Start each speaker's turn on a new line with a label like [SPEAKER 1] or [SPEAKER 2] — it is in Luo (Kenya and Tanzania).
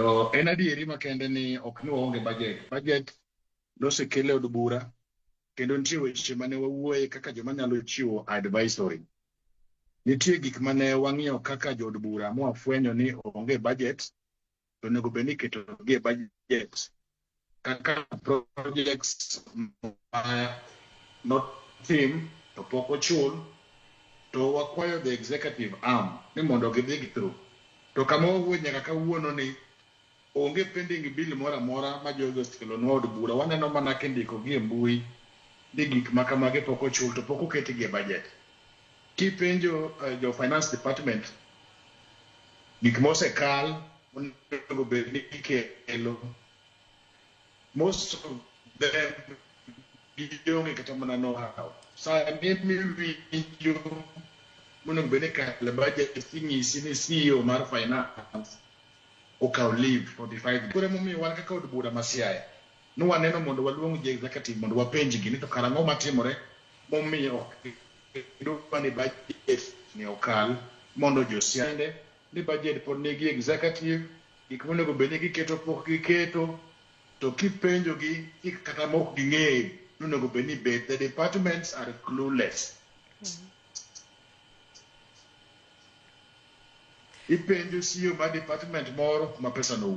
[SPEAKER 1] To en adieri makende ni ok ni waonge budget. Budget nosekel e od bura kendo nitie weche mane wawuoye kaka joma nyalo chiwo advisory. Nitie gik mane wang'iyo kaka jood bura mwafwenyo ni onge budget to onego bed ni iketogi e budget kaka projects ma notim to pok ochul to wakwayo the executive arm ni mondo gidhi gi through. To kama wawuoye nyaka kawuono ni onge pending bill moro amora ma jogi osekelonwa od bura. Waneno mana kindiko gi e mbui ni gik ma kamagi pok ochul to pok oketgi e budget. Kipenjo jo finance department gik mosekal onego bed ni ikelo most of them gionge kata mana know-how. Sani miwinjo monego bed ni ikalo e budget inyisi ni CEO mar finance okawo leave 45 days. Koro emomiyo wan kaka od bura ma Siaya ne waneno mondo waluong jo executive mondo wapenjgi ni to kara ang'o matimore momiyo ok gidwa ni budget ni okal mondo jo Siaya ni budget pod nigi executive gik monego bed ni giketo pok giketo to kipenjogi kata mok ging'eyo ni onego bed ni bed the departments are clueless. Ipenjo CEO mar department moro kuma pesa no